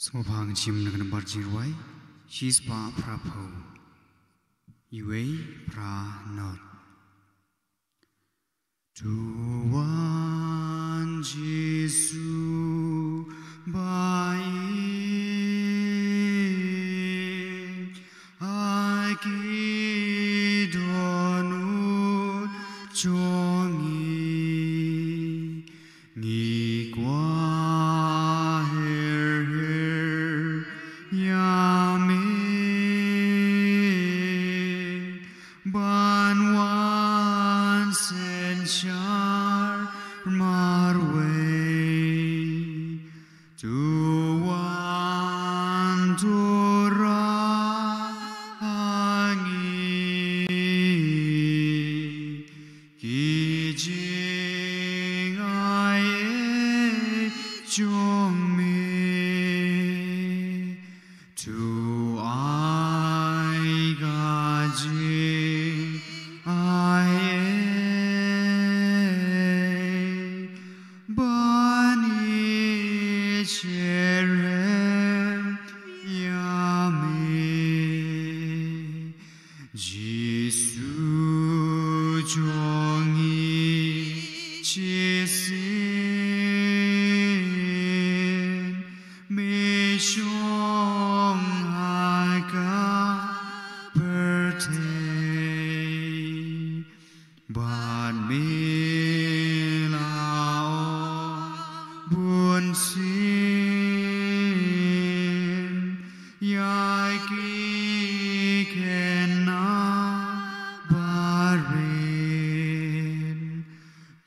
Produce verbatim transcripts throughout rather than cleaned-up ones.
Sngewbha ngin shim na ka nambar jingrwai shispah phra phew. Iwei phra nod. To wan Jisu ba ïeit ha ki dohnud jong ngi. Ngi kwah her her ïa me ban wan synshar marwei. To wan to rah ha ngi ki jingai jong me. To ai ka jingai ban ïeit syrhem ïa me. Jisu jong ngi, shisien me shong ha ka pyrthei. Bad me la ong bunsien ïa ki khynnah barit.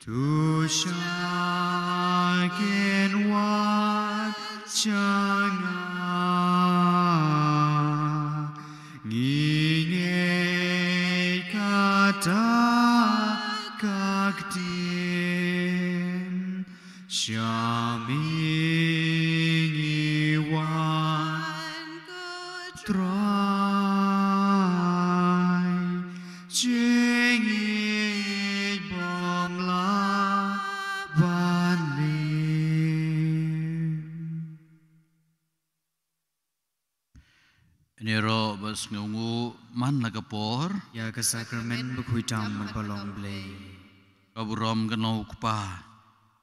To shah kin wan sha nga. Ngi ngeit kata ka ktien, sha me ngi wan ko Trai, jingïeit bym lah ban lip. Ïaroh bad sngewnguh man la ka por. Ïa ka sakramen bakhuid tam bad balong Blei. Ka burom ka long u Kpa,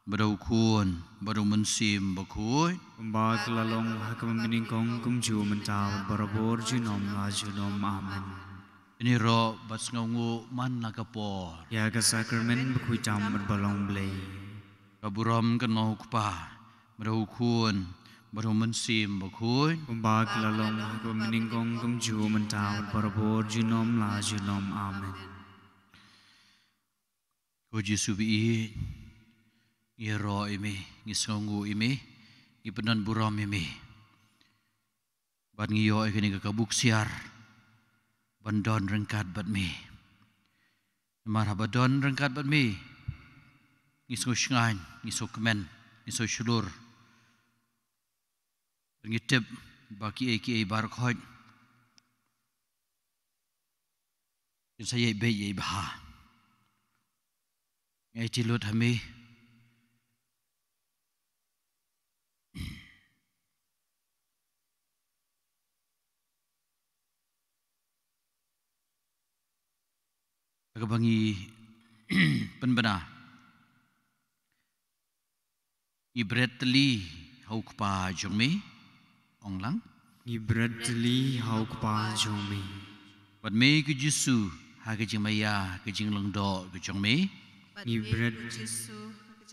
bad u Khun, bad u Mynsiem Bakhuid. Kumba ka la long ha kaba mynnyngkong, kumjuh mynta bad barabor, junom la junom. Amen. Ïaroh bad sngewnguh man la ka por. Ïa ka sakramen bakhuid tam bad balong Blei. Ka burom ka long u Kpa, bad u Khun, bad u Mynsiem Bakhuid. Kumba ka la long ha kaba mynnyngkong, kumjuh mynta bad barabor, junom la junom. Amen. Ko Jisu ba ïeit, ngi ïaroh ïa me, ngi sngewnguh ïa me, ngi pyndon burom ïa me. Bad ngi ïoh ïa kane ka kabu ksiar ban don ryngkat bad me. Namar haba don ryngkat bad me, ngi sngewshngaiñ, ngi sngewkmen, ngi sngewshlur. Ngi tip ba kiei kiei baroh khoit kin sa ïai beit ïai bha. Ngi aiti lut ha me. Kaba ngi pynbna. Ngi bret tylli ha u Kpa jong me. Ong lang. Ngi bret tylli ha u Kpa jong me. Bad me ko Jisu, ha ka jingmaïa ka jinglyngdoh ka jong me. Ngi bret Jisu,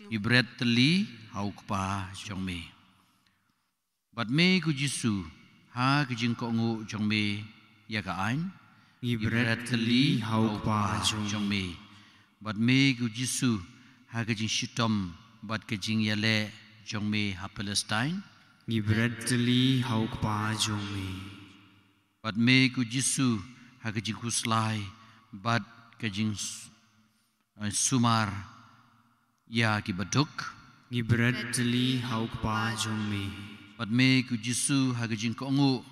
ngi bret tylli ha u Kpa jong me. Bad me ko Jisu, ha ka jingkohnguh jong me ïa ka aiñ. Ngi bret tylli ha u Kpa jong me. Bad me ko Jisu, ha ka jingshitom bad ka jingïaleh jong me ha Palestine. Ngi bret tylli ha u Kpa jong me. Bad me ko Jisu, ha ka jingkhuslai bad ka jing s-, eh, sumar ïa kiba duk. Ngi bret tylli ha u Kpa jong me. Bad me ko Jisu, ha ka jingkohnguh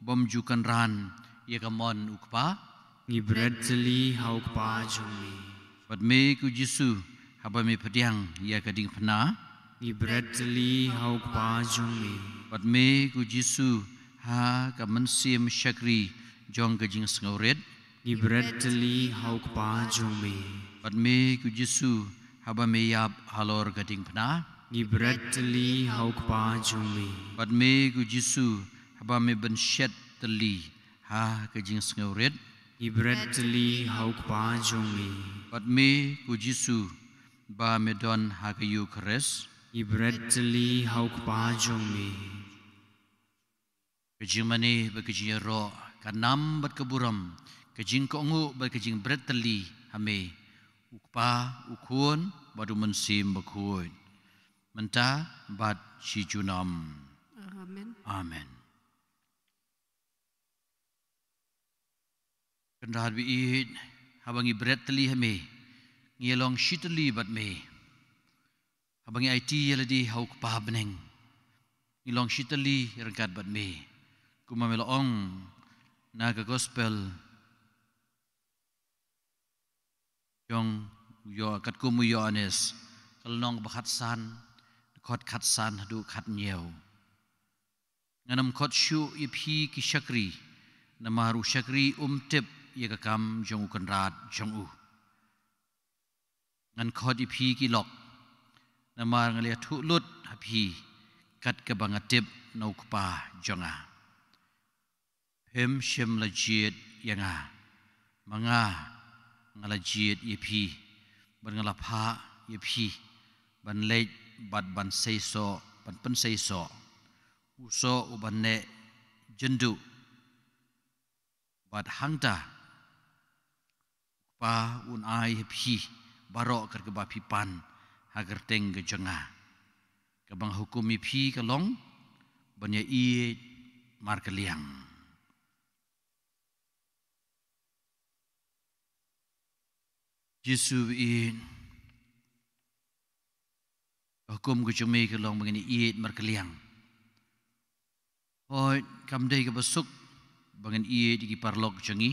bym ju kynran ïa ka mon u Kpa. Ngi bret tylli ha u Kpa jong me. Bad me ko Jisu, haba me pdiang ïa ka diengphna. Ngi bret tylli ha u Kpa jong me. Bad me ko Jisu, ha ka mynsiem shakri jong ka jingsngewrit. Ngi bret tylli ha u Kpa jong me. Bad me ko Jisu, haba me ïap halor ka diengphna. Ngi bret tylli ha u Kpa jong me. Bad me ko Jisu, haba me bynshet tylli ha ka jingsngewrit. Ngi bret tylli ha u Kpa jong me. Bad me ko Jisu, ba me don ha ka Ïukharist. Ngi bret tylli ha u Kpa jong me. Ka jingmane bad ka jingïaroh, ka nam bad ka burom, ka jingkohnguh bad ka jingbret tylli ha me, u Kpa, u Khun bad u Mynsiem Bakhuid, mynta bad shi junom. Amen. Amen. Kynrad baieit, haba ngi bret tylli ha me, ngi long shi tylli bad me. Haba ngi aiti ïa lade ha u Kpa bneng, ngi long shi tylli ryngkat bad me. Kumba me la ong na ka Gospel jong u Ïoh-, katkum u Ïoannis, ka lynnong ba khatsan, dkhot khatsan haduh khathynñiew. Ngan ym khot shuh ïa phi ki shakri, namar u shakri um tip ïa ka kam jong u kynrad jong u. Ngan khot ïa phi ki lok, namar nga la ïathuh lut ha phi kat kaba nga tip na u Kpa jong nga. Phim shym la jied ïa nga, ma nga, nga la jied ïa phi, bad nga la phah ïa phi ban leit bad ban seisoh, ban pynseisoh. U soh uban neh jynduh. Bad hangta u Kpa un ai ha phi baroh kat kaba phi pan ha ka kyrteng ka jong nga. Kaba nga hukum ïa phi ka long ban ïaieit markylliang. Jisu baieit, ka hukum ka jong me ka long ba ngin ïaieit markylliang. Hooid, kam dei kaba suk ba ngin ïaieit ïa ki paralok jong ngi.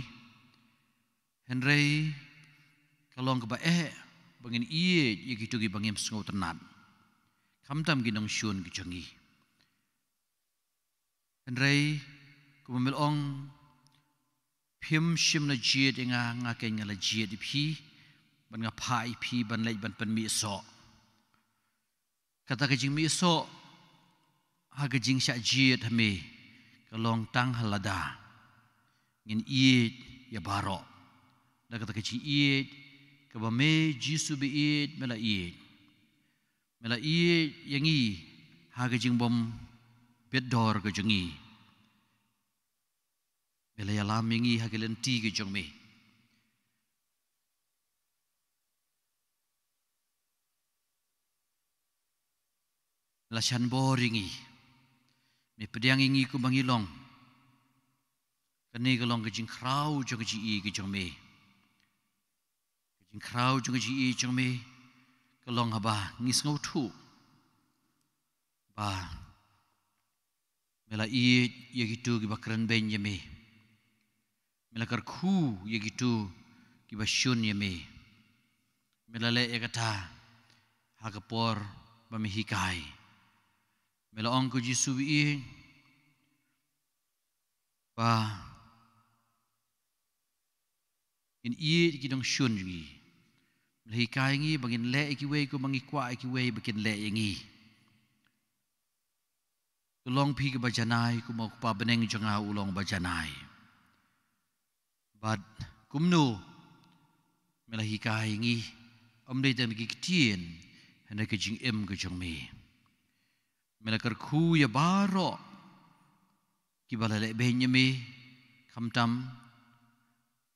Hynrei ka long kaba eh ba ngin ïaieit ïa kito kiba ngim sngewtynnat, khamtam ki nongshun ki jong ngi. Hynrei kumba me la ong, phim shym la jied ïa nga, nga keiñ nga la jied ïa phi, bad nga phah ïa phi ban leit ban pynmih soh. Kata ka jingmih soh ha ka jingshah jied ha me ka long tang ha lada ngin ïeit ïa baroh da kata ka jingïeit kaba me Jisu baieit me la ïeit. Me la ïeit ïa ngi ha ka jingbym bit dor ka jong ngi. Me la ïalam ïa ngi ha ki lynti ki jong me. Me la shan bor ïa ngi. Me pdiang ïa ngi kumba ngi long. Kane ka long ka jingkhraw jong ka jingïeit ka jong me. Ka jingkhraw jong ka jingïeit jong me ka long haba ngi sngewthuh ba me la ïeit ïa kito kiba kren beiñ ïa me. Me la kyrkhu ïa kito kiba shun ïa me. Me la leh ïa kata ha ka por ba me hikai. Me la ong, ko Jisu baieit, ba ngin ïeit ïa ki nongshun jong ngi. Me la hikai ïa ngi ba ngin leh ïa kiwei kumba ngi kwah ïa kiwei ba kin leh ïa ngi. To long phi kaba janai kumba u Kpa bneng jong nga u long ba janai. Bad kumno me la hikai ïa ngi, ym dei tang da ki ktien, hynrei ka jingim ka jong me. Me la kyrkhu ïa baroh kiba la leh beiñ ïa me, khamtam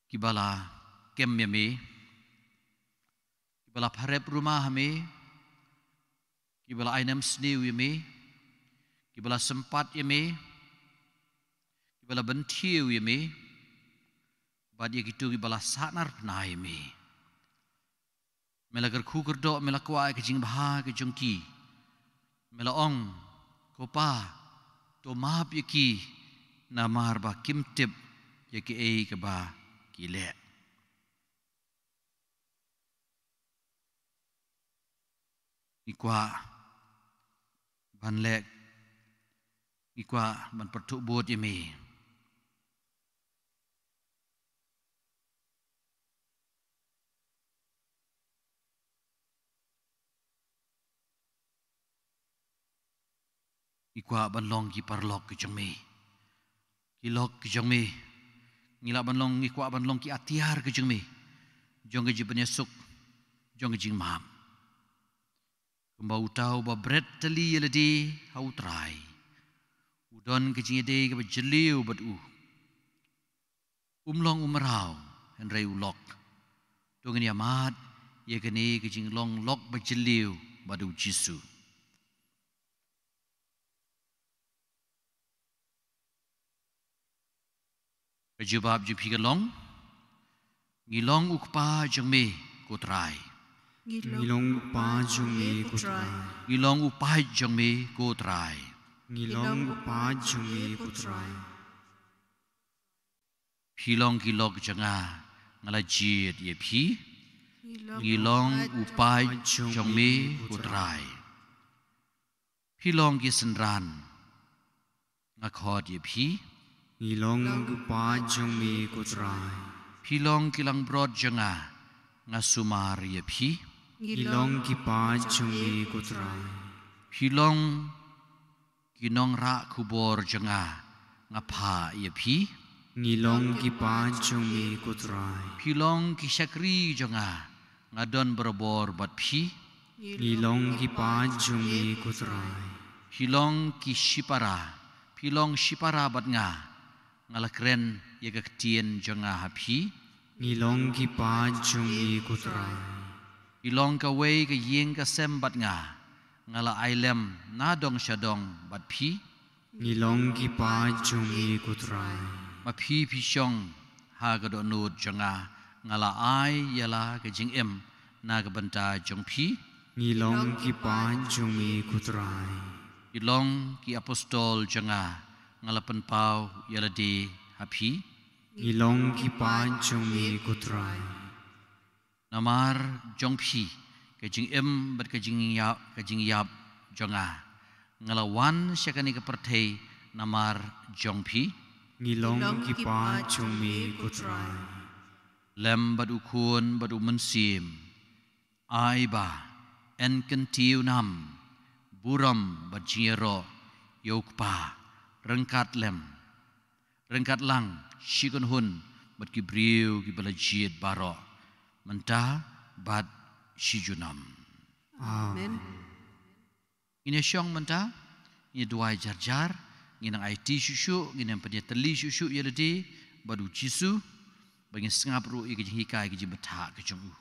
kiba la kem ïa me, kiba la pharep ruma ha me, kiba la ai nem sniew ïa me, kiba la sympat ïa me, kiba la bynthiew ïa me, bad ïa kito kiba la sahnarphna ïa me. Me la kyrkhu kyrdoh, me la kwah ïa ka jingbha ka jong ki. Me la ong, ko Pa, to map ïa ki, namar ba kim tip ïa kaei kaba ki leh. Ngi kwah Ban leh, ngi kwah ban pyrthuh bud ïa me. Ngi kwah ban long ki paralok ki jong me. Ki lok ki jong me. Ngi lah ban long, ngi kwah ban long ki atiar ki jong me. Jong ka jingpynïasuk, jong ka jingmap. Kumba uta uba bret tylli ïa lade ha u Trai, u don ka jingïadei kaba jylliew bad u. Um long u mraw, hynrei u lok. To ngin ïamad ïa kane ka jinglong lok ba jylliew bad u Jisu. Ka jubab jong phi ka long, ngi long u kpa jong me, ko Trai. Ngi long u kpa jong me, ko Trai. Ngi long u paid jong me, ko Trai. Ngi long u paid jong me, ko Trai. Phi long ki lok jong nga, nga la jied ïa phi. Ngi long u paid jong me, ko Trai. Phi long ki synran, nga khot ïa phi. Ngi long u paid jong me, ko Trai. Phi long ki langbrot jong nga, nga sumar ïa phi. Ngi long ki paid jong me, ko Trai. Phi long ki nongrah khubor jong nga, nga phah ïa phi. Ngi long ki paid jong me, ko Trai. Phi long ki shakri jong nga, nga don barabor bad phi. Ngi long ki paid jong me, ko Trai. Phi long ki shipara, phi long shipara bad nga, nga la kren ïa ka ktien jong nga ha phi. Ngi long ki paid jong me, ko Trai. Phi long kawei ka ïing ka sem bad nga, nga la ai lem na dong sha dong bad phi. Ngi long ki paid jong me, ko Trai. Ma phi phi shong ha ka dohnud jong nga, nga la ai ïa la ka jingim na ka bynta jong phi. Ngi long ki paid jong me, ko Trai. Phi long ki apostol jong nga, nga la pynpaw ïa lade ha phi. Ngi long ki paid jong me, ko Trai. Namar jong phi ka jingim bad ka jingïap, ka jingïap jong nga, nga la wan sha kane ka pyrthei namar jong phi. Ngi long ki paid jong me, ko Trai. Lem bad u Khun bad u Mynsiem, ai ba yn kyntiew nam burom bad jingïaroh ïa u Kpa ryngkat lem, ryngkat lang shi kynhun bad ki briew kiba la jied baroh, mynta bad shi junom. Amen. Ngin ïa shong mynta, ngin ïa duwai jar jar, ngin nang aiti shuh shuh, ngin nang pynïatylli shuh shuh ïa lade bad u Jisu, ba ngin sngap ruh ïa ka jinghikai ka jingbthah ka jong u.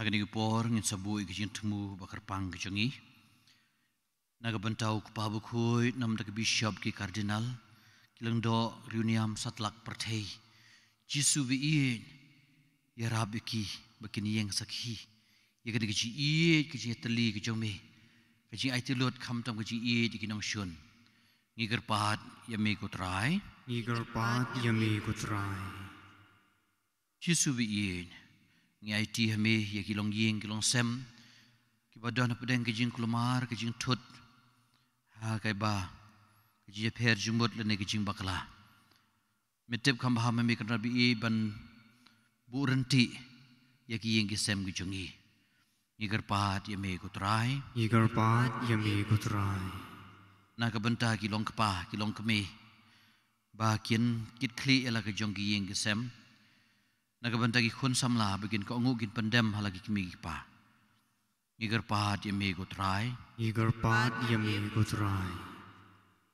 Ha kane ka por ngin sa buh ïa ka jingthmu ba kyrpang ka jong ngi. Na ka bynta u Kpa Bakhuid, na ka bynta ki Bishop, ki Cardinal, ki Lyngdoh, riewniam, satlak pyrthei. Jisu ba ïeit, ïarap ïa ki ba kin ïeng sakhi ïa kane ka jingïeit, ka jingïatylli ka jong me, ka jingaiti lut khamtam ka jingïeit ïa ki nongshun. Ngi kyrpad ïa me ko Trai. Ngi kyrpad ïa me ko Trai. Jisu ba ïeit, ngi aiti ha me ïa ki longïing ki longsem kiba don hapdeng ka jingkulmar ka jingthut, ha kaba ka jingïapher jingmut lane ka jingbakla. Me tip kham bha ma me Kynrad ba ïeit ban buh ryntih ïa ki ïing ki sem ki jong ngi. Ngi kyrpad ïa me ko Trai. Ngi kyrpad ïa me ko Trai. Na ka bynta ki longkpa ki longkmie ba kin kit khlieh ïa la ka jong ki ïing ki sem. Na ka bynta ki khun samla ba kin kohnguh kin pyndem ha la ki kmie ki kpa. Ngi kyrpad ïa me ko Trai. Ngi kyrpad ïa me ko Trai.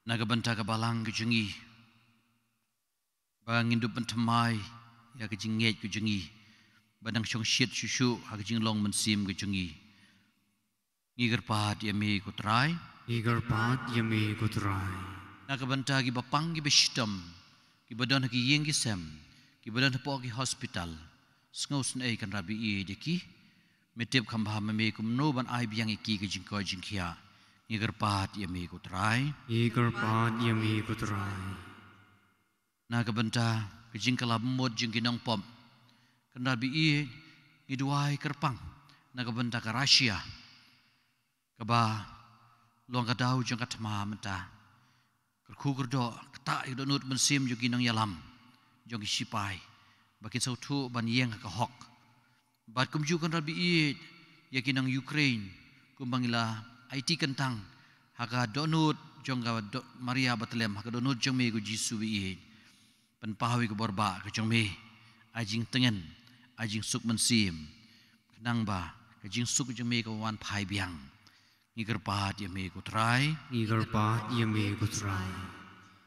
Na ka bynta ka balang ka jong ngi ba ngin dup pynthymmai ïa ka jingngeit ka jong ngi ba dang shongshit shuh shuh ha ka jinglong mynsiem ka jong ngi. Ngi kyrpad ïa me ko Trai. Ngi kyrpad ïa me ko Trai. Na ka bynta kiba pang kiba shitom, kiba don ha ki ïing ki sem, kiba don hapoh ki hospital, sngewsynei Kynrad ba ïeit ïa ki. Me tip kham bha ma me kumno ban ai biang ïa ki ka jingkoit jingkhiah. Ngi kyrpad ïa me ko Trai. Ngi kyrpad ïa me ko Trai. Na ka bynta ka jingkylla bamut jong ki nongpop, Kynrad ba ïeit, ngi duwai kyrpang na ka bynta ka Russia, kaba long ka daw jong ka thma mynta. Kyrkhu kyrdoh, ktah ïa ka dohnud mynsiem jong ki nongïalam, jong ki shipai, ba kin sngewthuh ban ïeng ha ka hok. Bad kumjuh Kynrad ba ïeit, ïa ki nong Ukraine, kumba ngi la aiti kyntang ha ka dohnud jong ka doh-, Maria Bathlem, ha ka dohnud jong me ko Jisu ba ïeit. Pynpaw ïa ka bor ba ka jong me, ai jingtngen, ai jingsuk mynsiem, khnang ba ka jingsuk jong me ka wan phai biang. Ngi kyrpad ïa me ko Trai. Ngi kyrpad ïa me ko Trai.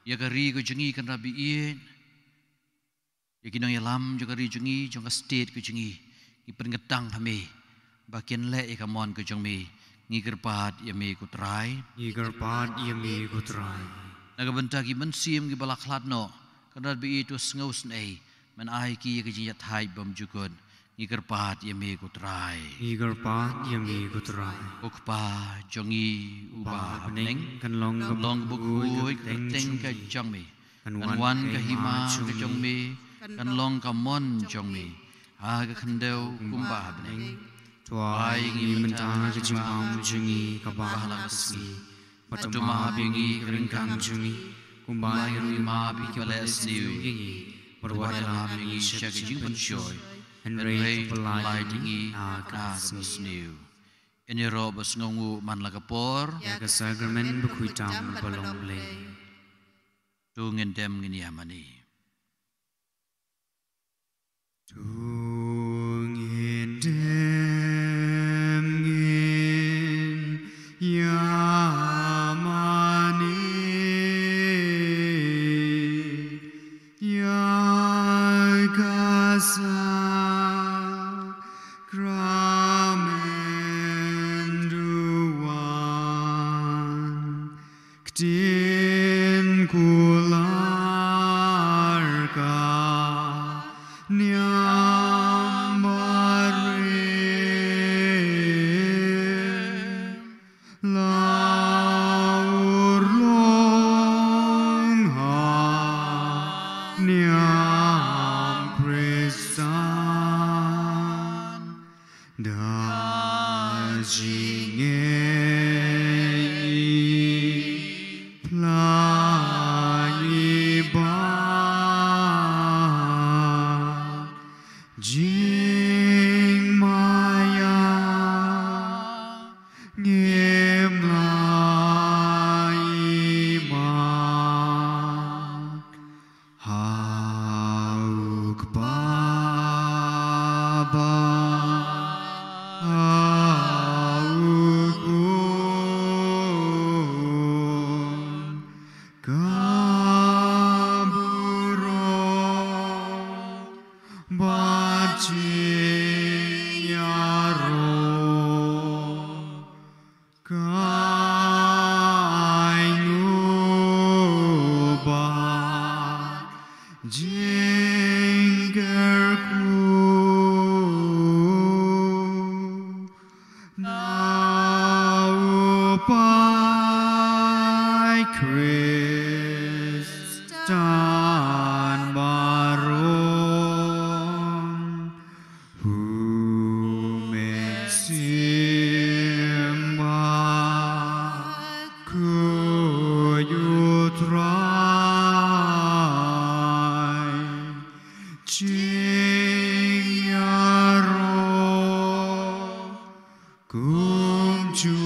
Ïa ka ri ka jong ngi Kynrad ba ïeit, ïa ki nongïalam jong ka ri jong ngi, jong ka state ka jong ngi, ngi pynkyntang ha me ba kin leh ïa ka mon ka jong me. Ngi kyrpad ïa me ko Trai. Ngi kyrpad ïa me ko Trai. Na ka bynta ki mynsiem kiba la khlad noh, Kynrad ba ïeit, to sngewsynei, men ai ki ïa ka jingïathait bymjukut. Ngi kyrpad ïa me ko Trai. Ngi kyrpad ïa me ko Trai. Ko Kpa jong ngi uba ha bneng, kan long ka bukhuid ka kyrteng ka jong me. Kan wan ka hima ka jong me, kan long ka mon jong me ha ka khyndew kumba ha bneng. To ai ngi mynta ka jingbam jong ngi kaba ha la ka sngi. Bad to map ïa ngi ka ryngkang jong ngi, kumba ngi ruh ngi map ïa kiba leh sniew ïa ngi. Bad wat ïalam ïa ngi sha ka jingpynshoi, hynrei to pyllait ïa ngi na ka basniew. Ïaroh ba sngewnguh man la ka por ïa ka sakramen bakhuid tam ba long Blei. To ngin dem ngin ïa mane. To ngin dem ngin ïa mane ïa ka sakramen duwan. Ktien kular ka niam barim, la urlong ha niam Khristan. Da jingngeit i pla i ba jingmaïa ngim la i mat. Ha u Kpa bad ha u Khun ka burom bad jingïar Ïaroh kumjuh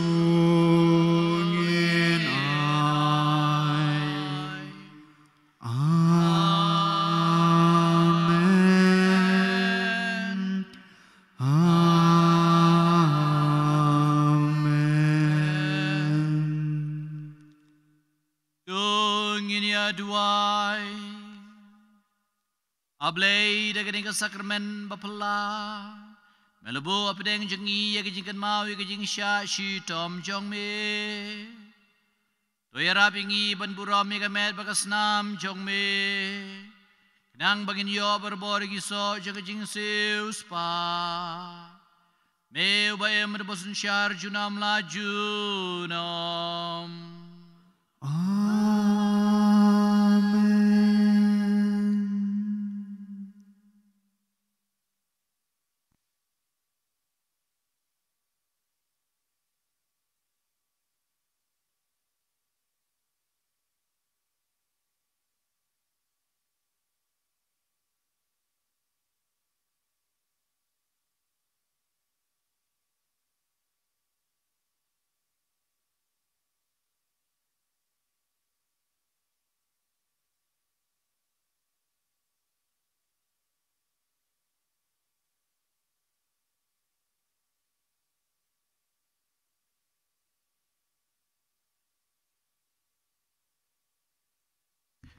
ngin ai. Amen. Amen. To ngin ïa duwai. A Blei, da kane ka sakramen ba phylla, me la buh hapdeng jong ngi ïa ka jingkynmaw ïa ka jingshah shitom jong me. To ïarap ïa ngi ban burom ïa ka met bad ka snam jong me, khnang ba ngin ïoh barabor ïa ki soh jong ka jingsiewspah. Me uba im bad uba synshar junom la junom. Amen.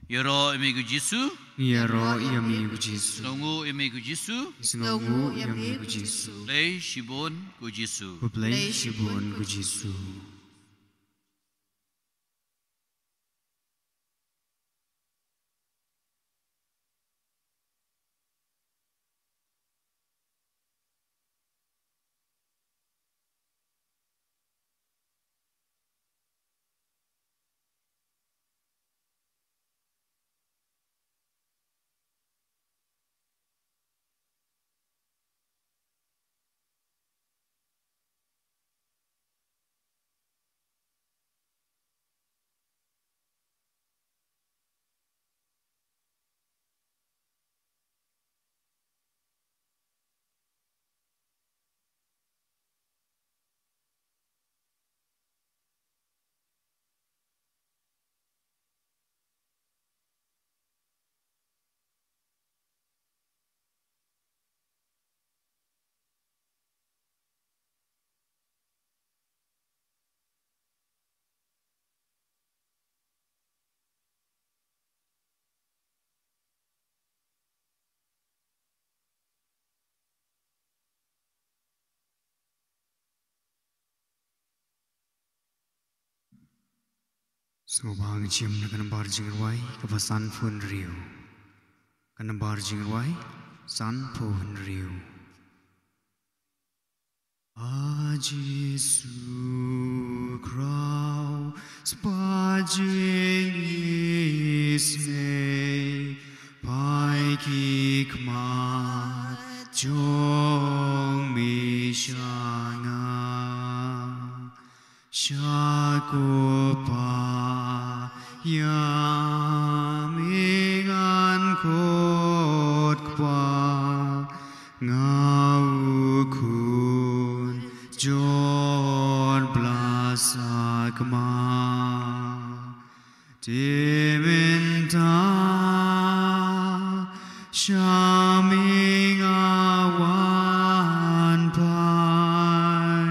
Ïaroh ïa me ko Jisu. Ïaroh ïa me ko Jisu. Sngewnguh ïa me ko Jisu. Sngewnguh ïa me ko Jisu. Blei shibun ko Jisu. Blei shibun ko Jisu. Sngewbha ngin shim na ka nambar jingrwai kaba sanphew hynriew. Ka nambar jingrwai sanphew hynriew. A Jisu, khraw spah jingisynei, phai ki khmat jong me sha nga. Sha ko Pa ïa me ngan khot kpa, nga u khun jong U Blei sakma. Te mynta sha me nga wan phai,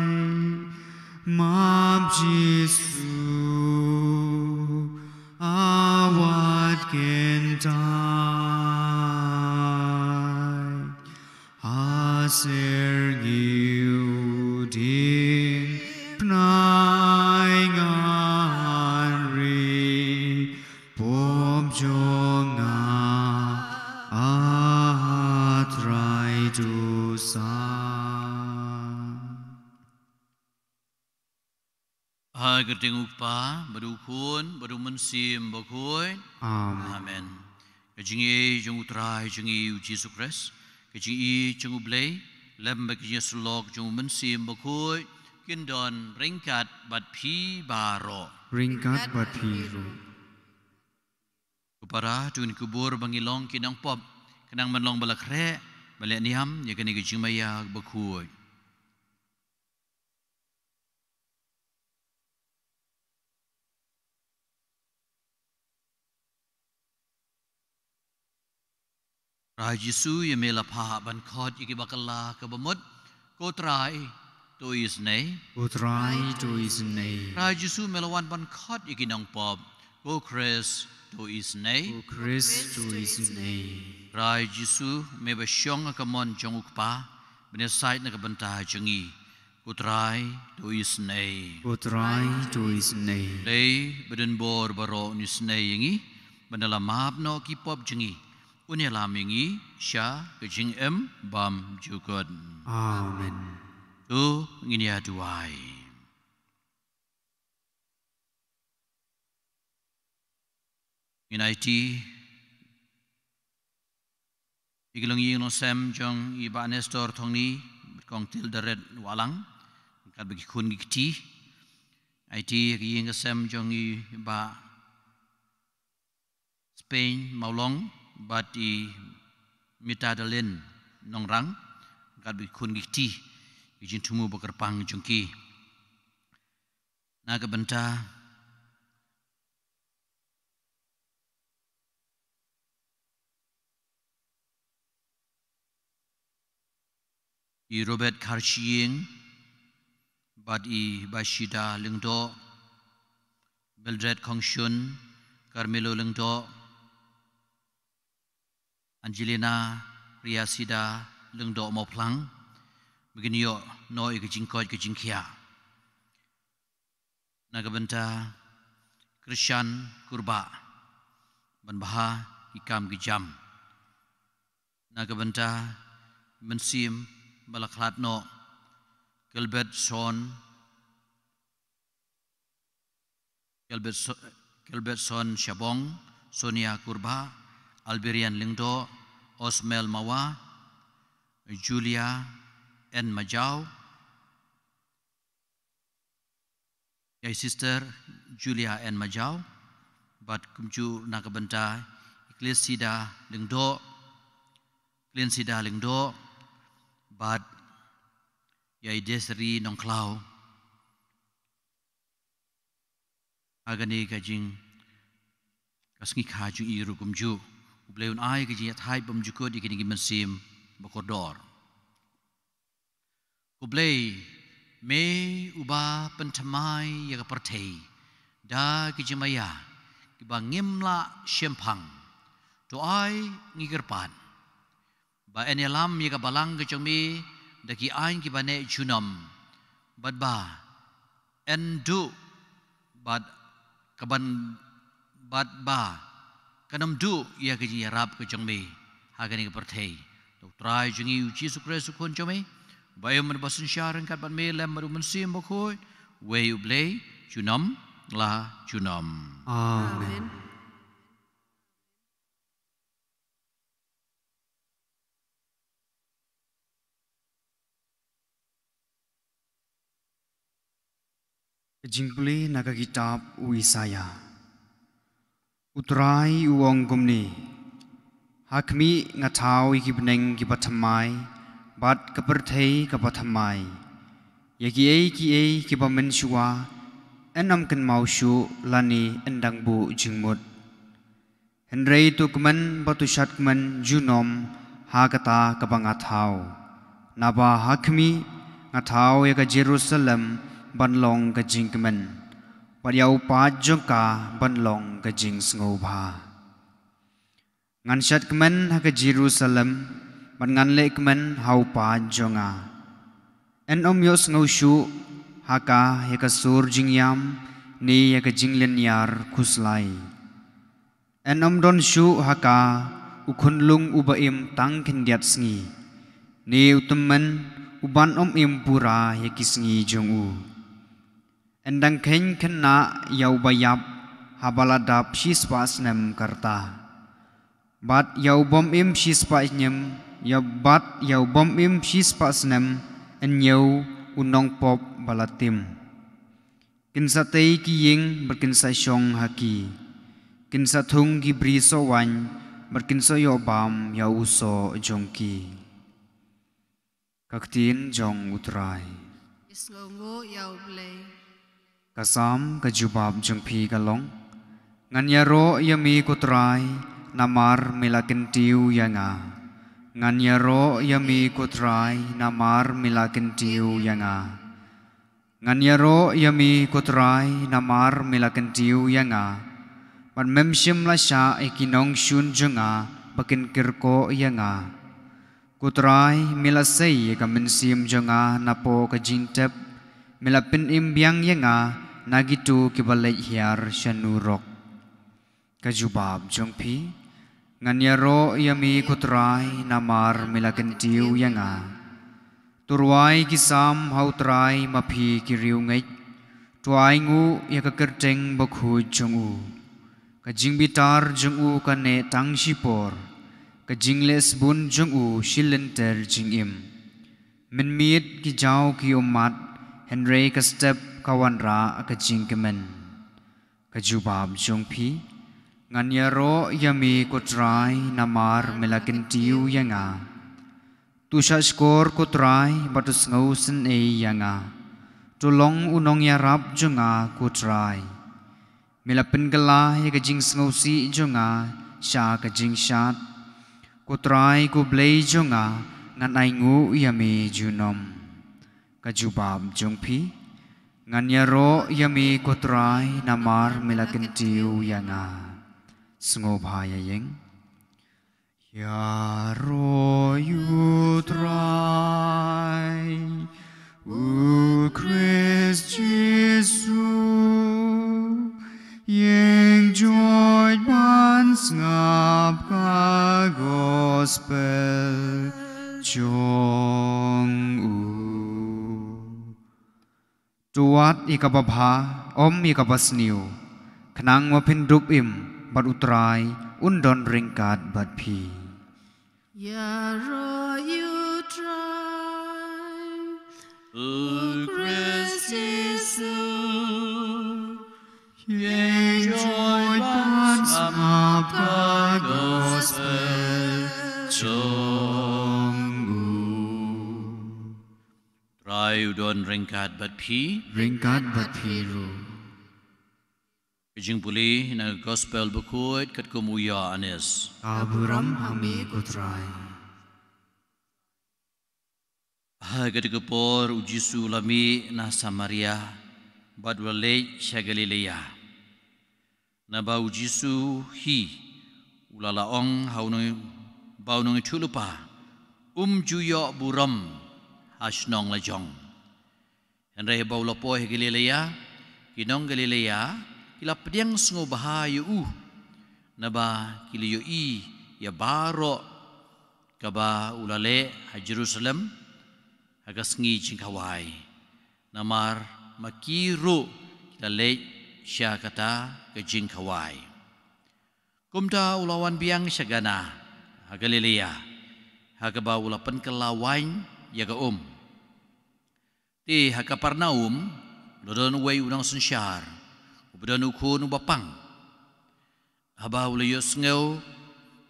map Jisu a wat kyntait. Ha syrngiew dieng bnai ngan ri, pop jong nga a trai dohsah. Ha ka kyrteng U Kpa, bad U Khun, bad U Mynsiem Bakhuid. Amen. Amen. Ka jingïeit jong U Trai jong ngi U Jisu Khrist, ka jingïeit jong U Blei, lem bad ka jingïasyllok jong U Mynsiem Bakhuid, kin don ryngkat bad phi baroh. Ryngkat bad phi ruh. Ko para, to ngin kubur ba ngi long ki nongpop, Nang ban long ba la khreh, ba leh niam ïa kane ka jingmaïa bakhuid. Trai Jisu, ïa me la phah ban khot ïa ki bakla ka bamut. Ko Trai, to isynei. Ko Trai, to isynei. Trai Jisu, me la wan ban khot ïa ki nongpop. Ko Khrist, to isynei. Ko Khrist, to isynei. Trai Jisu, me ba shong ha ka mon jong U Kpa, ban ïasaid na ka bynta jong ngi. Ko Trai, to isynei. Ko Trai, to isynei. Dei ba don bor baroh un isynei ïa ngi, ban da la map noh ki pop jong ngi, un ïalam ïa ngi sha ka jingim bymjukut. Amen. To ngin ïa duwai. Ngin aiti ïa ki longïing longsem jong i Bah Nestor Thongni, bad Kong Tilda Red Wahlang, ryngkat bad ki khun ki kti. Aiti ïa ki ïing ki sem jong i Bah Spain Mawlong, bad i Mita Dalin Nongrang, ryngkat bad ki khun ki kti, ki jingthmu ba kyrpang jong ki. Na ka bynta i Robert Kharshiing, bad i Bashida Lyngdoh, Mildred Khongshun, Carmelo Lyngdoh, Angelina Priasida Lyngdoh Mawphlang, ba kin ïoh noh ïa ka jingkoit ka jingkhiah. Na ka bynta Krishan Kurbah, ban bha ki kam ki jam. Na ka bynta mynsiem ba la khlad noh, Gilbert Son, Gilbert So-, Gilbert Son Shabong, Sonia Kurbah, Alberian Lyngdoh, Osmel Mawa, Julia N Majaw, ïa i Sister Julia N Majaw, bad kumjuh na ka bynta Ecclesida Lyngdoh, Ecclesida Lyngdoh, bad ïa i Desri Nongkhlaw. Ha kane ka jing, ka sngi kha jong i ruh kumjuh, U Blei un ai ka jingïathait bymjukut ïa kine ki mynsiem ba kordor. Ko Blei, me uba pynthymmai ïa ka pyrthei da ki jingmaïa kiba ngim lah shemphang, to ai ngi kyrpad ba yn ïalam ïa ka balang ka jong me da ki aiñ kiba neh junom, bad ba yn duh, bad ka ban, bad ba kan ym duh ïa ka jingïarap ka jong me ha kane ka pyrthei. To U Trai jong ngi U Jisu Khrist U Khun jong me, ba im bad ba synshar ryngkat bad me lem bad U Mynsiem Bakhuid, uwei U Blei, junom la junom. Amen. Ka jingpule na ka kitab u Isaïah. U Trai u ong kumne: Ha khmih, nga thaw ïa ki bneng kiba thymmai bad ka pyrthei kaba thymmai. Ïa kiei kiei kiba mynshuwa yn ym kynmaw shuh lane yn dang buh jingmut. Hynrei to kmen bad to shadkmen junom ha kata kaba nga thaw. Naba ha khmih, nga thaw ïa ka Jerusalem ban long ka jingkmen, bad ïa u paid jong ka ban long ka jingsngewbha. Ngan shadkmen ha ka Jerusalem, bad ngan lehkmen ha u paid jong nga. Yn ym ïohsngew shuh ha ka ïa ka sur jingïam, ne ïa ka jinglynñiar khuslai. Yn ym don shuh ha ka u khunlung uba im tang khyndiat sngi, ne u tymmen uban ym im pura ïa ki sngi jong u. Yn dang kheiñ khynnah ïa uba ïap haba la dap shispah snem ka rta, bad ïa u bym im shispah snem, ïa bad ïa u bym im shispah snem yn ñiew u nongpop ba la tim. Kin sa tei ki ïing bad kin sa shong ha ki. Kin sa thung ki bri soh waiñ bad kin sa ïoh bam ïa u soh jong ki. Ka ktien jong U Trai. Ïa u Blei. Ka Salm, ka jubab jong phi ka long: Ngan ïaroh ïa me ko Trai, namar me la kyntiew ïa nga. Ngan ïaroh ïa me ko Trai, namar me la kyntiew ïa nga. Ngan ïaroh ïa me ko Trai, namar me la kyntiew ïa nga. Bad mem shym la shah ïa ki nongshun jong nga ba kin kyrkoh ïa nga. Ko Trai, me la sei ïa ka mynsiem jong nga napoh ka jingtep, me la pynim biang ïa nga na kito kiba leit hiar sha nurok. Ka jubab jong phi. Ngan ïaroh ïa me ko Trai, namar me la kyntiew ïa nga. To rwai ki salm ha U Trai, ma phi ki riewngeit. To ai nguh ïa ka kyrteng bakhuid jong u. Ka jingbitar jong u ka neh tang shipor, ka jingleh sbun jong u shi lynter jingim. Mynmiet ki jaw ki ummat, hynrei ka step ka wanrah ka jingkmen. Ka jubab jong phi. Ngan ïaroh ïa me ko Trai, namar me la kyntiew ïa nga. To shahshkor ko Trai, bad to sngewsynei ïa nga. To long u nongïarap jong nga ko Trai. Me la pynkylla ïa ka jingsngewsih jong nga sha ka jingshad. Ko Trai ko Blei jong nga, ngan ai nguh ïa me junom. Ka jubab jong phi. Ngan ïaroh ïa me ko Trai, namar me la kyntiew ïa nga. Sngewbha ïa ïeng. Ïaroh ïa U Trai, U Khrist Jisu, ïeng joit ban sngap ka gospel jong u. To wad ïa kaba bha, ym ïa kaba sniew, khnang ba phin dup im, bad U Trai un don ryngkat bad phi. Ïaroh ïa U Trai, U Khrist Jisu, ïeng joit ban sngap ka gospel jong u. Trai u don ryngkat bad phi. Ryngkat bad phi ruh. Ka jingpule na ka gospel bakhuid katkum u Ïoannis. Ka burom ha me ko Trai. Ha kata ka por u Jisu u la mih na Samaria, bad u la leit sha Galilea. Naba u Jisu hi u la la ong ha u nong, ba u nongïathuhlypa um ju ïoh burom ha shnong la jong. Hynrei haba u la poi ha Galilea, ki nong Galilea ki la pdiang sngewbha ïa u, naba ki la ïohi ïa baroh kaba u la leh ha Jerusalem ha ka sngi jingkhawai. Namar ma ki ruh ki la leit sha kata ka jingkhawai. Kumta u la wan biang sha Kana ha Galilea, ha kaba u la pynkylla waiñ ïa ka um. Te ha Kapernaum u la don uwei u nongsynshar uba don u khun uba pang. Haba u la ïohsngew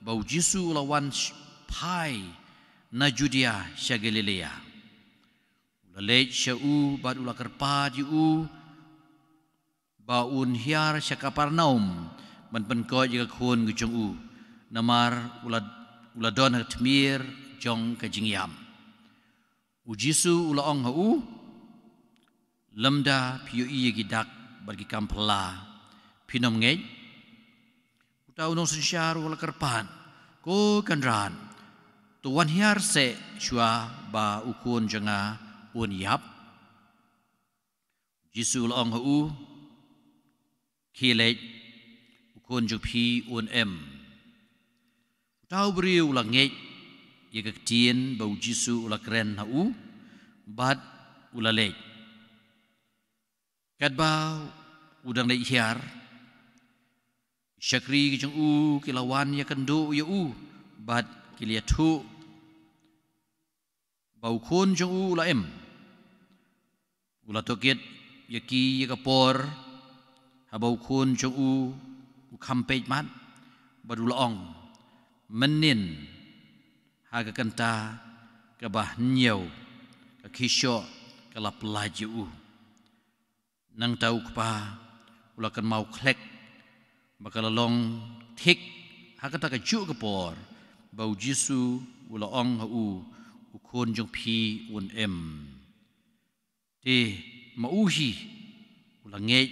ba u Jisu u la wan sh-, phai na Judia sha Galilea, u la leit sha u bad u la kyrpad ïa u ba un hiar sha Kapernaum ban pynkhiah ïa ka khun ka jong u, namar u la, u la don ha ka tmier jong ka jingïap. U Jisu u la ong ha u, lymda phi ïohi ïa ki dak bad ki kam phylla, phin ym ngeit? Uta u nongsynshar u la kyrpad, ko Kynrad, to wan hiar seh shuwa ba u khun jong nga un ïap. Jisu u la ong ha u, khie leit, u khun jong phi un im. Uta u briew u la ngeit ïa ka ktien ba u Jisu u la kren ha u, bad u la leit. Katba u dang leit hiar, shakri ki jong u ki la wan ïakynduh ïa u, bad ki la ïathuh ba u khun jong u u la im. U la tohkit ïa ki ïa ka por haba u khun jong u u kham peit mat, bad u la ong, Mynnin ha ka kynta kaba hynñiew ka khishoh ka la pyllait ïa u. Nangta u kpa u la kynmaw khlek ba ka la long thik ha kata ka juh ka por ba u Jisu u la ong ha u, u khun jong phi un im. Te ma u hi u la ngeit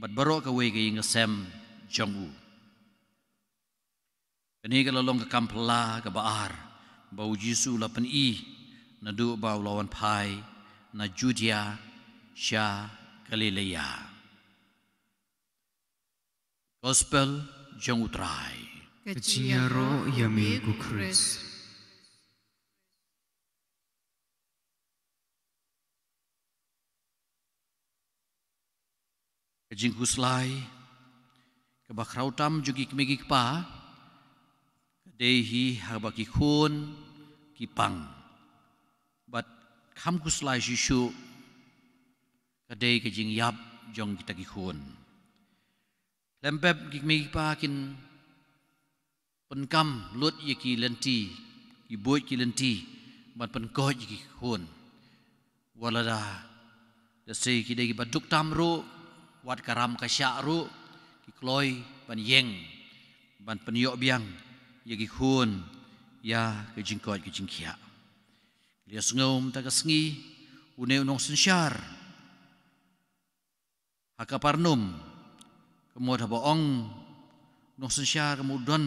bad baroh kawei ka ïing ka sem jong u. Kane ka la long ka kam phylla kaba ar ba u Jisu u la pyni naduh ba u la wan phai na Judia sha Galilea. Gospel jong u Trai. Ka jingïaroh ïa me ko Khrist. Ka jingkhuslai kaba khraw tam jong ki kmie ki kpa ka dei hi haba ki khun ki pang. Bad kham khuslai shuh shuh ka dei ka jingïap jong kita ki khun. Khlem pep ki kmie ki kpa kin pynkam lut ïa ki lynti, ki buit ki lynti ban pynkoit ïa ki khun. Wat lada da se ki dei kiba duk tam ruh, wat ka ram ka shah ruh, ki kloi ban ïeng ban pynïoh biang ïa ki khun ïa ka jingkoit ka jingkhiah. Lei sngew mynta ka sngi une u nongsynshar ha Kapernaum, ka mut haba ong nongsynshar ka mut u don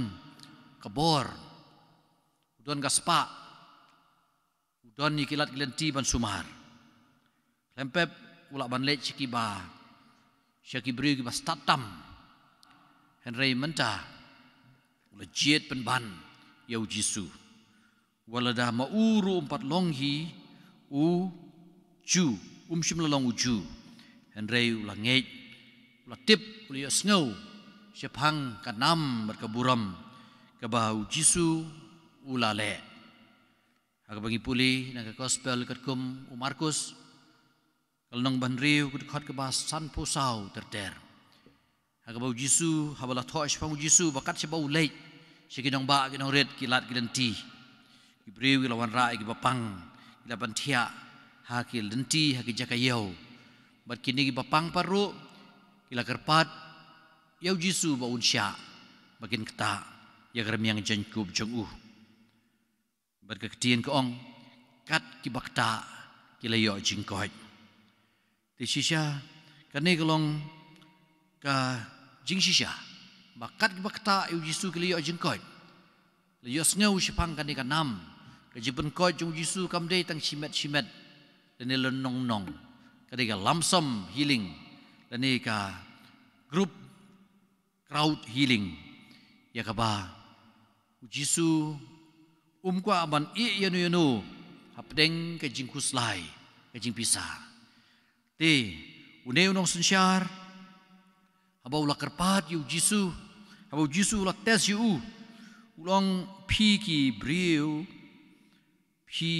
ka bor, u don ka spah, u don ïa ki lad ki lynti ban sumar. Khlem pep u lah ban leit sha kiba, sha ki briew kiba stad tam. Hynrei mynta u la jied pynban ïa u Jisu. Wat lada ma u ruh um pat long hi u Jiw, um shym la long u Jiw. Hynrei u la ngeit, u la tip, u la ïohsngew shaphang ka nam bad ka burom kaba u Jisu u la leh. Ha kaba ngi pule na ka gospel katkum u Markus, ka lynnong ba hynriew, ka dkhot kaba sanphew saw ter ter. Ha kaba u Jisu, haba la thoh shaphang u Jisu ba kat shaba u leit sha ki nongbah ki nongrit, ki lad ki lynti, ki briew ki la wanrah ïa kiba pang, ki la pynthiah ha ki lynti ha ki jaka ïew. Bad kine kiba pang pat ruh ki la kyrpad ïa u Jisu ba un shah ba kin ktah ïa ka rmiang jaiñkup jong u. Bad ka ktien ka ong, kat kiba ktah ki la ïoh jingkoit. Te shisha, kane ka long ka jingshisha ba kat kiba ktah ïa u Jisu ki la ïoh jingkoit. La ïohsngew shaphang kane ka nam, ka jingpynkoit jong u Jisu kam dei tang shimet shimet lane lynnong lynnong. Ka dei ka lump sum healing lane ka group crowd healing, ïa kaba u Jisu um kwah ban ïeh ïano ïano hapdeng ka jingkhuslai, ka jingpisa. Te une u nongsynshar, haba u la kyrpad ïa u Jisu, haba u Jisu u la test ïa u, u la ong, phi ki briew, phi,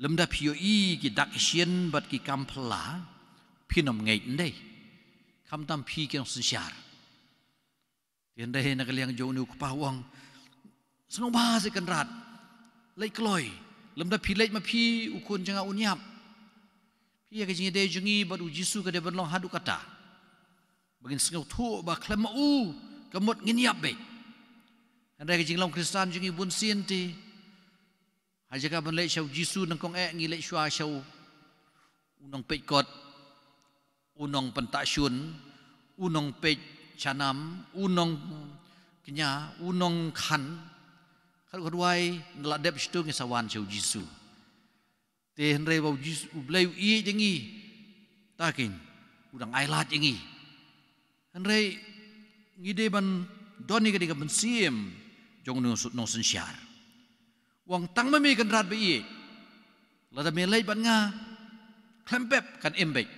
lymda phi ïohi ki dak ki shin bad ki kam phylla, phin ym ngeit, ym dei? Khamtam phi ki nongsynshar. Te hynrei na ka liang jong une u kpa u ong, sngewbha seh Kynrad, leit kloi. Lymda phi leit ma phi, u khun jong nga un ïap. Phi, ïa ka jingïadei jong ngi bad u Jisu ka dei ban long haduh katta, ba ngin sngewthuh ba khlem ma u ka mut ngin ïap beit. Hynrei ka jinglong Khristan jong ngi bunsien te, ha jaka ban leit sha u Jisu nyngkong eh ngi leit shuwa sha u, u nongpeit kot, u nongpyntah shun, u nongpeit shanam, u nongkñia, u nongkhan. Khatduh khatduwai ngi la dep shitu ngi sa wan sha u Jisu. Te hynrei ba u Jisu, u Blei u ïeit ïa ngi, ta keiñ u dang ailad ïa ngi. Hynrei ngi dei ban don ïa ka dei ka mynsiem jong u nongsynshar. U ong, tang ma me Kynrad ba ïeit, lada me leit bad nga, khlem pep kan im beit.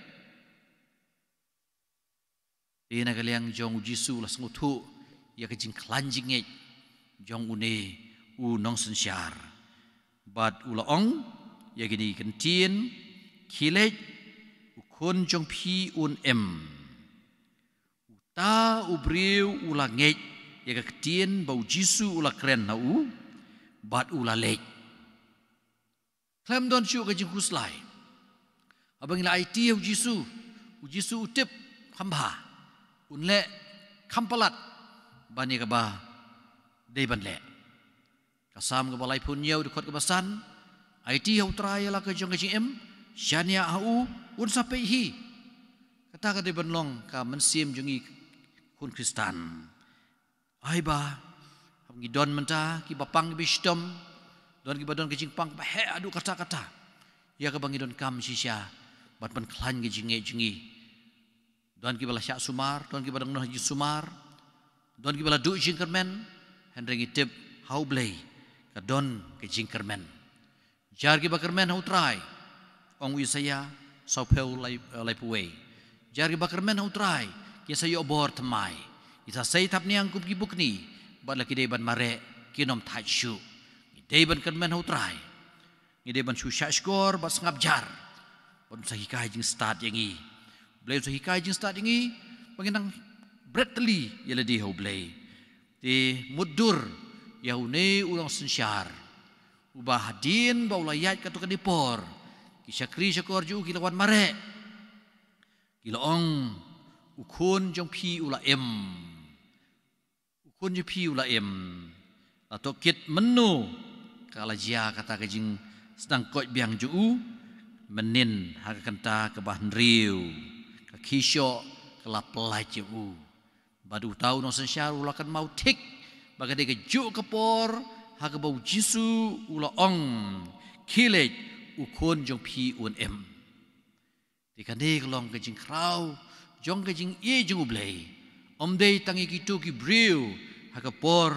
Te na ka liang jong u Jisu u la sngewthuh ïa ka jingkhlaiñ jingngeit jong une u nongsynshar. Bad u la ong ïa kine ki ktien, khie leit, u khun jong phi un im. Uta u briew u la ngeit ïa ka ktien ba u Jisu u la kren ha u bad u la leit. Khlem don shuh ka jingkhuslai. Haba ngi la aiti ha u Jisu, u Jisu u tip kham bha, un leh kham palat ban ïa kaba dei ban leh. Ka Salm kaba laiphew hynñiew, dkhot kaba san, aiti ha u Trai ïa la ka jong ka jingim, shaniah ha u, un sa peit hi. Kata ka dei ban long ka mynsiem jong ngi khun Khristan. Ai ba, haba ngi don mynta kiba pang kiba shitom, don kiba don ka jingpang ba heh haduh katta katta ïa kaba ngi donkam shisha ban pynkhlaiñ ka jingngeit jong ngi. Don kiba la shah sumar, don kiba dang don ha jingsumar, don kiba la duh jingkyrmen, hynrei ngi tip ha u Blei ka don ka jingkyrmen. Jar kiba kyrmen ha u Trai, ong u Isaïah sawphew lai, eh, laiphew wei. Jar kiba kyrmen ha u Trai kin sa ïoh bor thymmai. Ki sa sei thapniang kum ki bukni, bad la ki dei ban mareh kin ym thait shuh. Ngi dei ban kyrmen ha u Trai. Ngi dei ban shu shahshkor bad sngap jar, bad un sa hikai jingstad ïa ngi. U Blei un sa hikai jingstad ïa ngi ba ngin nang bret tylli ïa lade ha u Blei. Te mutdur ïa une u nongsynshar uba hadien ba u la ïaid katto katne por, ki shakri shakor jong u ki la wan mareh, ki la ong, u khun jong phi u la im. U khun jong phi u la im. La tohkit mynno ka la jia kata ka jingsdang koit biang jong u? Mynnin ha ka kynta kaba hynriew, ka khie shoh ka la pyllait ïa u. Bad uta u nongsynshar u la kynmaw thik ba ka dei kajuh ka por ha kaba u Jisu u la ong, khie leit, u khun jong phi un im. Te kane ka long ka jingkhraw jong ka jingïeit jong u Blei. Ym dei tang ïa kito ki briew ha ka por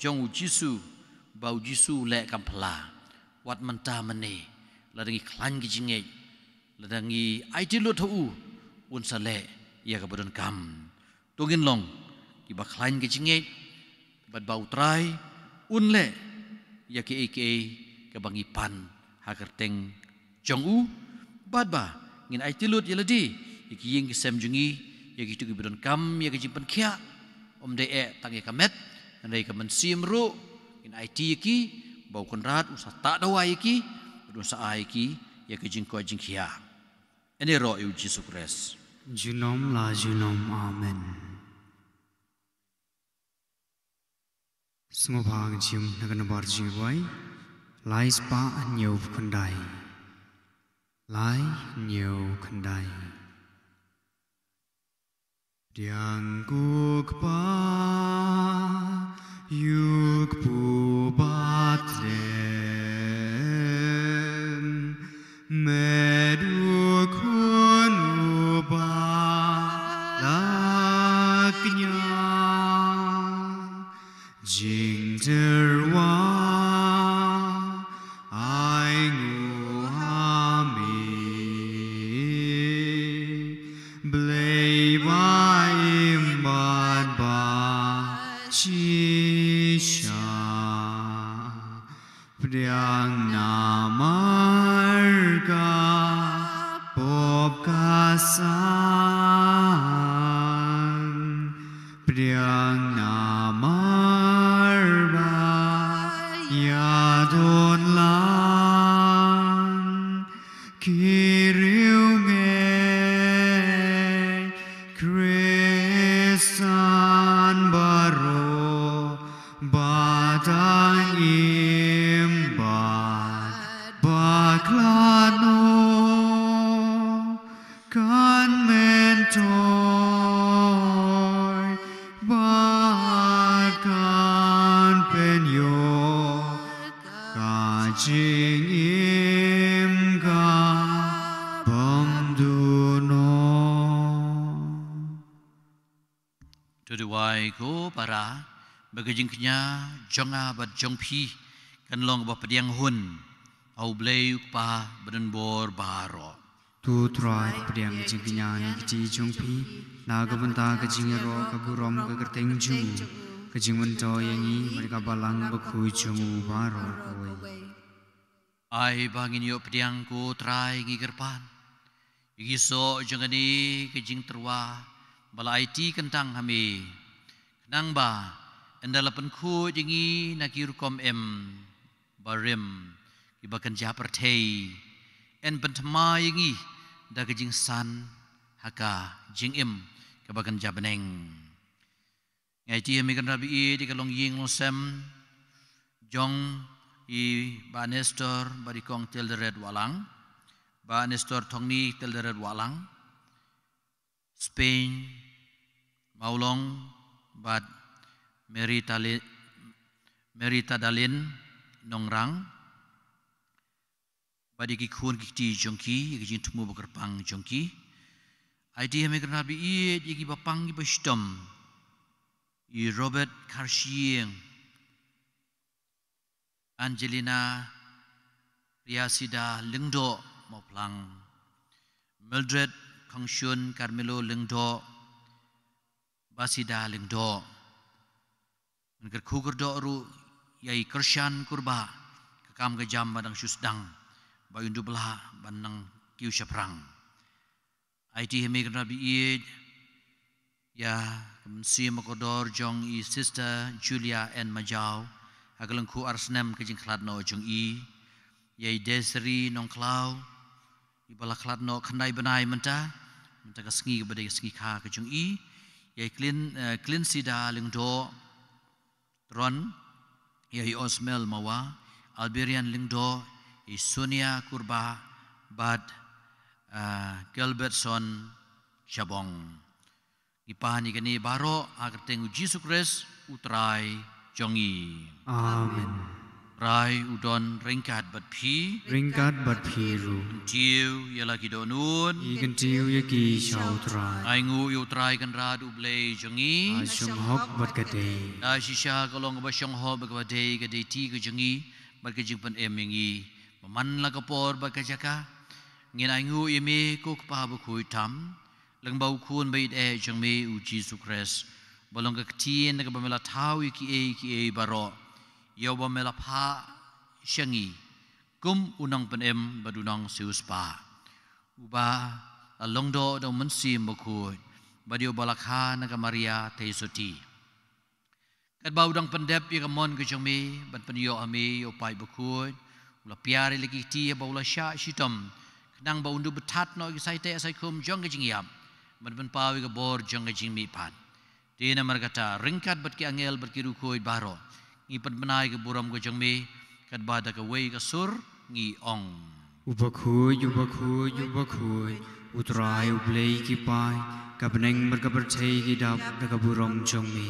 jong u Jisu, ba u Jisu u leh kam phylla. Wat mynta mynne, lada ngi khlaiñ ka jingngeit, lada ngi aiti lut ha u, un sa leh ïa kaba donkam. To ngin long kiba khlaiñ ka jingngeit, bad ba u Trai un leh ïa kiei kiei kaba ngi pan ha ka kyrteng jong u, bad ba ngin aiti lut ïa lade, ïa ki ïing ki sem jong ngi, ïa kito kiba donkam ïa ka jingpynkhiah, ym dei eh tang ïa ka met, hynrei ka mynsiem ruh, ngin aiti ïa ki, ba u Kynrad un sa tah dawa ïa ki, bad un sa ai ïa ki ïa ka jingkoit jingkhiah. Ïaroh ïa u Jisu Khrist. Junom la junom, amen. Sngewbha ngin shim na ka nambar jingrwai lai spah hynñiew khyndai. Lai hynñiew khyndai. Pdiang ko Kpa, ïa u Kpu Bathlem, met u Khun uba la kñia. Jingtyrwa ai nguh ha me, Blei ba im bad ba shisha. Pdiang namar ka pop ka san, pdiang namar ba ïadon lang, ki riewngeit Khristan baroh, ba dang im bad ba khlad noh, kan myntoi bad kan pynïoh ka jingim ka bym duh noh. To duwai ko para, ba ka jingkñia jong nga bad jong phi kan long kaba pdiang hun ha u Blei u Kpa badonbor baroh. To Trai, pdiang ka jingkñia na ka kti jong phi na ka bynta ka jingïaroh ka burom ka kyrteng jong u, ka jingmyntoi ïa ngi bad ka Balang Bakhuid jong u baroh kawei. Ai ba ngin ïoh pdiang ko Trai, ngi kyrpad ïa ki soh jong kane ka jingtyrwa ba la aiti kyntang ha me, khnang ba Ynda la pynkhuid ïa ngi na ki rukom im barim kiba kynja pyrthei, yn pynthymmai ïa ngi da ka jingsan ha ka jingim kaba kynja bneng. Nga aiti ha me Kynrad ba ïeit ïa ka longïing longsem jong i Bah Nestor bad i Kong Tilderet Wahlang, Bah Nestor Thongni Tilderet Wahlang, Spain, Mawlong, bad Mary Tali-, Mary Tadalin Nongrang, bad ïa ki khun ki kti jong ki, ïa ki jingthmu ba kyrpang jong ki. Aiti ha me Kynrad ba ïeit ïa ki bapang ki bashitom, i Robert Kharshiing, Angelina Riasida Lyngdoh Mawphlang, Mildred Khongshun, Carmelo Lyngdoh, Basida Lyngdoh. Ngan kyrkhu kyrdoh ruh ïa i Kyrshan Kurbah, ka kam ka jam ba dang shu sdang, ba un dup lah ban nang kiew shaphrang. Aiti ha me Kynrad ba ïeit ïa ka mynsiem ba kordor jong i Sister Julia N Majaw ha ka lyngkhuh ar snem ka jingkhlad noh jong i, ïa i Desiree Nongkhlaw, iba la khlad noh khyndai bnai mynta, mynta ka sngi kaba dei ka sngi kha ka jong i, ïa i Klin, eh, Klinsida Lyngdoh Tron, ïa i Osmel Mawa, Alberian Lyngdoh, i Sonia Kurbah, bad, ah, Gilbertson Shabong. Ngi pan ïa kane baroh ha ka kyrteng u Jisu Khrist u Trai jong ngi. Amen. Trai u don ryngkat bad phi. Ryngkat bad phi ruh. Kyntiew ïa la ki dohnud. Ngi kyntiew ïa ki sha u Trai. Ainguh ïa u Trai Kynrad u Blei jong ngi. Ka shong hok bad ka dei. Da shisha ka long kaba shong hok bad kaba dei, ka dei ti ka jong ngi bad ka jingpynim ïa ngi. Ba man la ka por bad ka jaka, ngin ainguh ïa me ko Kpa bakhuid tam, lyngba u Khun ba ïeit eh jong me u Jisu Khrist, ba long ka ktien kaba me la thaw ïa kiei kiei baroh, ïa uba me la phah sha ngi kum u nongpynim bad u nongsiewspah, uba la long doh da u Mynsiem Bakhuid, bad ïa uba la kha na ka Maria Theisotti. Katba u dang pyndep ïa ka mon ka jong me ban pynïoh ha me ïa u paid bakhuid, u la piar ïa la ki kti haba u la shah shitom, khnang ba un dup bthat noh ïa ki saiteh saikhum jong ka jingïap, ban pynpaw ïa ka bor jong ka jingmihpat. Te namar kata, ryngkat bad ki angel bad ki riewkhuid baroh, ngi pynbna ïa ka burom ka jong me, katba da kawei ka sur ngi ong: U bakhuid, u bakhuid, u bakhuid, u Trai u Blei ki paid, ka bneng bad ka pyrthei ki dap da ka burom jong me.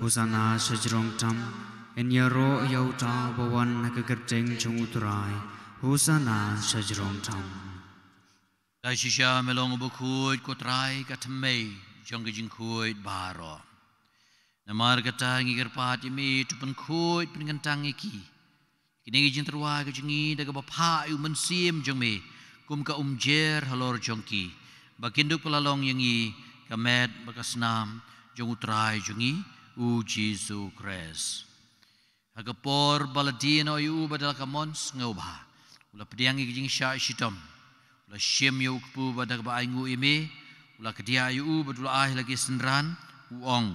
Hosana sha jrong tam, yn ïaroh ïa uta uba wan ha ka kyrteng jong u Trai. Hosana sha jrong tam. Da shisha me long u bakhuid ko Trai, ka thymmei jong ka jingkhuid baroh. Namar kata ngi kyrpad ïa me, to pynkhuid pynkyntang ïa ki, kine ki jingtyrwa ka jong ngi, da kaba phah ïa u Mynsiem jong me kum ka umjer halor jong ki, ba kin dup kylla long ïa ngi ka met bad ka snam jong u Trai jong ngi u Jisu Khrist. Ha ka por ba la die noh ïa u bad da la ka mon sngewbha, u la pdiang ïa ka jingshah shitom, u la shim ïa u kpu bad da kaba ainguh ïa me, u la kdiah ïa u bad u la ai ha la ki synran, u ong: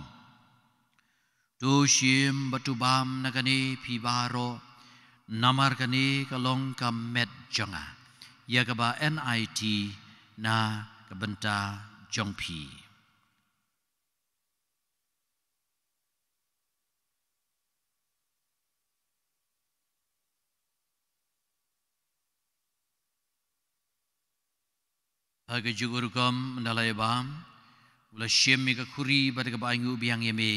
To shim bad to bam na kane phi baroh, namar kane ka long ka met jong nga, ïa kaba yn aiti na ka bynta jong phi. Ha kajuh ka rukom, ynda la ïabam, u la shim ïa ka khuri bad kaba ainguh biang ïa me,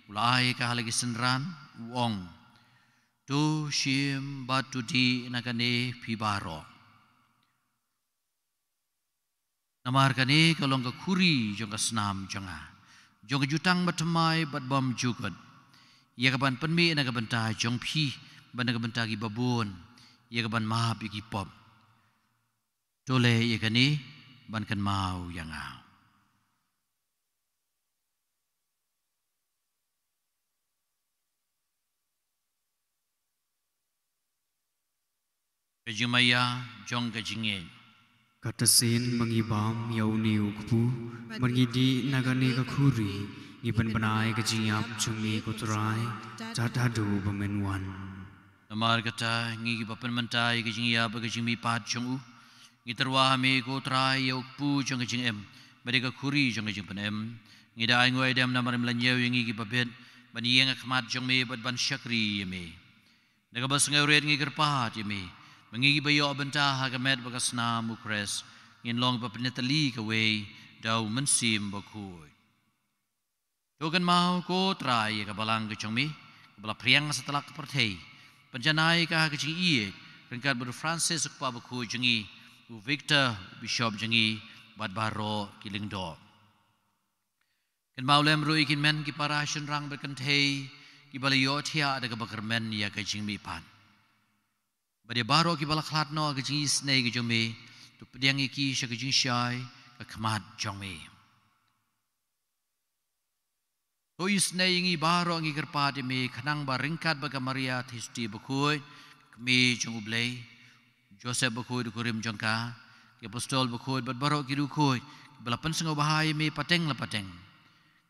u la ai ïa ka ha la ki synran, u ong: To shim bad to dih na kane phi baroh. Namar kane ka long ka khuri jong ka snam jong nga, jong ka jutang bathymmai bad bymjukut, ïa kaban pynmih na ka bynta jong phi bad na ka bynta ki babun, ïa kaban map ïa ki pop. To leh ïa kane ban kynmaw ïa nga. Ka jingmaïa jong ka jingngeit. Kata sien ba ngi bam ïa une u kpu bad ngi dih na kane ka khuri, Ngi pynbna ïa ka jingïap jong me, ko Trai, tad haduh ba men wan. Namar kata, ngi kiba pynmynta ïa ka jingïap bad ka jingmihpat jong u, ngi tyrwa ha me, ko Trai, ïa u kpu jong ka jingim bad ïa ka khuri jong ka jingpynim. Ngi da ainguh aidem namar me la ñiew ïa ngi kiba bit ban ïeng ha khmat jong me bad ban shakri ïa me. Da kaba sngewrit ngi kyrpad ïa me, ba ngi kiba ïoh bynta ha ka met bad ka snam u Khrist, ngin long ba pynïatylli kawei da u Mynsiem Bakhuid. To kynmaw, ko Trai, ïa ka balang ka jong me, kaba la phriang satlak ka pyrthei. Pynjanai ka ha ka jingïeit ryngkat bad u Francis u kpa bakhuid jong ngi, u Victor u bishop jong ngi, bad baroh ki lyngdoh. Kynmaw lem ruh ïa ki hynmen ki para shynrang bad kynthei kiba la ïohthiah da kaba kyrmen ïa ka jingmihpat. Bad ïa baroh kiba la khlad noh ha ka jingisynei ka jong me, to pdiang ïa ki sha ka jingshai ka khmat jong me. To isynei ïa ngi baroh, ngi kyrpad ïa me, khnang ba ryngkat bad ka Maria Theisotti bakhuid, ka kmie jong u Blei, Joseph bakhuid u kurim jong ka, ki apostol bakhuid bad baroh ki riewkhuid kiba la pynsngewbha ïa me pateng la pateng,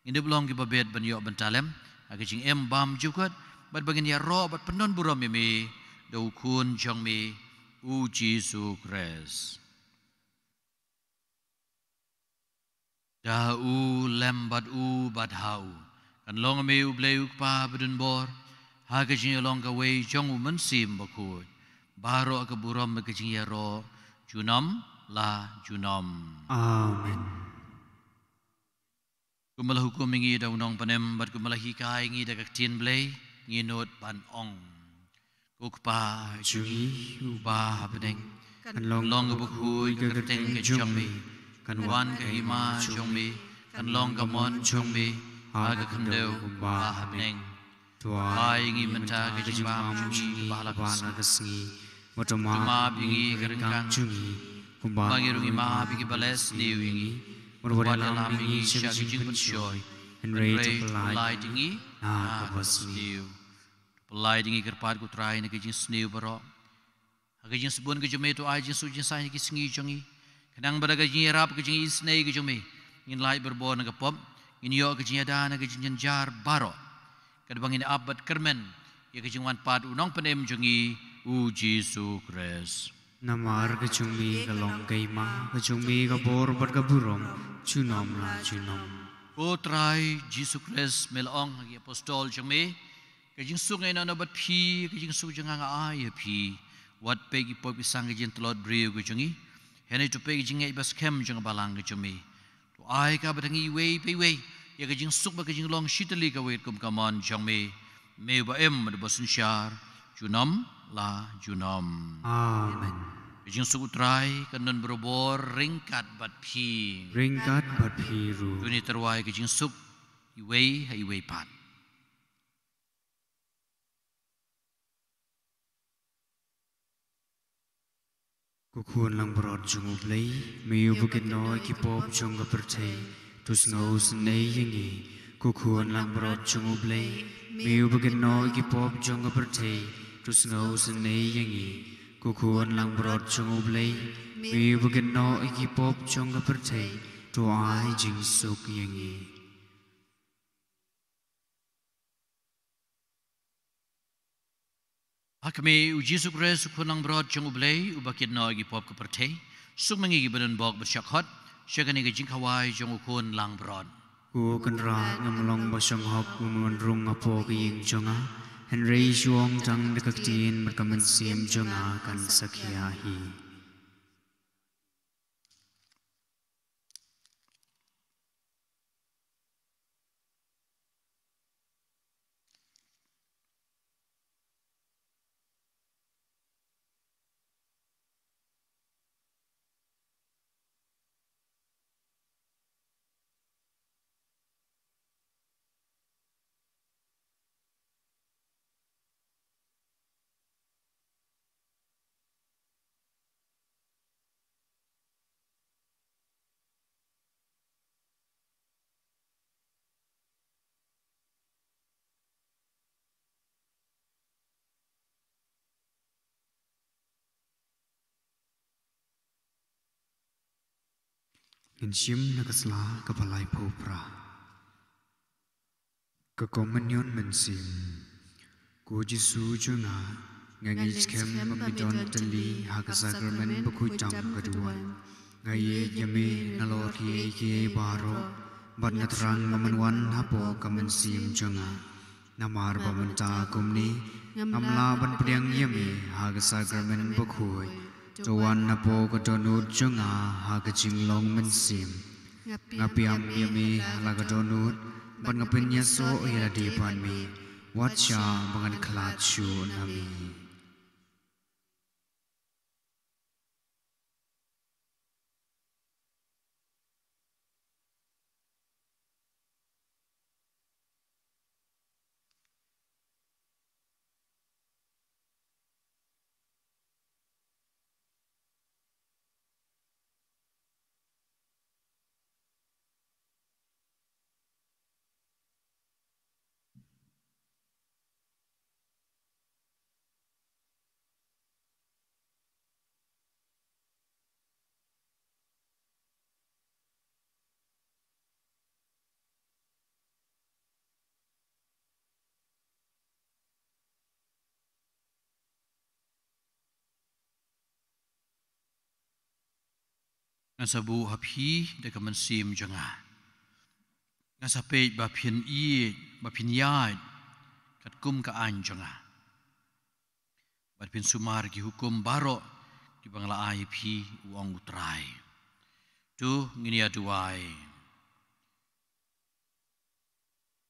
ngin ïa long kiba bit ban ïoh bynta lem ha ka jingim bymjukut, bad ba ngin ïaroh bad pyndon burom ïa me da u Khun jong me, u Jisu Khrist. Da u, lem bad u, bad ha u, kan long ïa me, u Blei u Kpa badonbor, ha ka jingïalong kawei jong u Mynsiem Bakhuid, baroh ka burom bad ka jingïaroh junom la junom. Amen. Kumba la hukum ïa ngi da u Nongpynim bad kumba la hikai ïa ngi da ka Ktien Blei, ngin nud ban ong: Ko Kpa jong ngi uba ha bneng, kan long kaba khuid ka kyrteng ka jong me, kan wan ka hima jong me, kan long ka mon jong me ha ka khyndew kumba ha bneng. To ai ïa ngi mynta ka jingbam jong ngi kaba ha la ka sngi, bad to map ïa ngi ka ryngkang jong ngi, kumba ngi ruh ngi map ïa kiba leh sniew ïa ngi, bad wat ïalam ïa ngi sha ka jingpynshoi, hynrei to pyllait ïa ngi na kaba sniew. To pyllait ïa ngi kyrpad, ko Trai, na ka jingsniew baroh. Ha ka jingsbun ka jong me to ai jingsuk jingsaiñ ha ki sngi jong ngi, khnang ba da ka jingïarap ka jingisynei ka jong me, ngin lait barabor na ka pop, ngin ïoh ka jingïada na ka jingjynjar baroh, katba ngin ap bad kyrmen ïa ka jingwan pat u Nongpynim jong ngi, u Jisu Khrist. Namar ka jong me ka long ka hima, ka jong me ka bor bad ka burom junom la junom. Ko Trai Jisu Khrist, me la ong ha ki apostol jong me: Ka jingsuk nga ïehnoh noh bad phi, ka jingsuk jong nga nga ai ïa phi. Wat peit ki pop ki sang ka jingtlot briew ka jong ngi, hynrei to peit ka jingngeit ba skhem jong ka balang ka jong me. To ai ka bad ha ngi iwei pa iwei ïa ka jingsuk bad ka jinglong shitylli kawei kum ka mon jong me, me uba im bad uba synshar junom la junom. Amen. Ka jingsuk u Trai kan don barabor ryngkat bad phi. Ryngkat bad phi ruh. To ngin tyrwa ïa ka jingsuk iwei ha iwei pat. Ko Khun langbrot jong U Blei, me uba kynnoh ïa ki pop jong ka pyrthei, to sngewsynei ïa ngi. Ko Khun langbrot jong U Blei, me uba kynnoh ïa ki pop jong ka pyrthei, to sngewsynei ïa ngi. Ko Khun langbrot jong U Blei, me uba kynnoh ïa ki pop jong ka pyrthei, to ai jingsuk ïa ngi. Ha kmie U Jisu Khrist, U Khun langbrot jong U Blei, uba kynnoh ïa ki pop ka pyrthei, suk ma ngi kiba don bok bad shah khot sha kane ka jingkhawai jong U Khun langbrot. Ko Kynrad, ngam long ba shong hok ban wan rung hapoh ka ïing jong nga, hynrei shu ong tang da ka ktien bad ka mynsiem jong nga kan sa khia hi. Ngin shim na ka sla kaba laiphew phra. Ka Komunion Mynsiem. Ko Jisu jong nga, nga ngeit skhem ba me don tylli ha ka Sakramen bakhuid tam ka duwan. Nga ïeit ïa me nalor kiei kiei baroh, bad nga thrang ba men wan hapoh ka mynsiem jong nga. Namar ba mynta kumne ngam lah ban pdiang ïa me ha ka Sakramen bakhuid. To wan hapoh ka dohnud jong nga ha ka jinglong mynsiem. Nga pdiang ïa me ha la ka dohnud, bad nga pynïasoh ïa lade bad me, wat shah ba ngan khlad shuh na me. Nga sa buh ha phi da ka mynsiem jong nga. Nga sa peit ba phin ïeit, ba phin ïaid katkum ka aiñ jong nga. Bad phin sumar ki hukum baroh kiba nga la ai ïa phi, u ong U Trai. To ngin ïa duwai.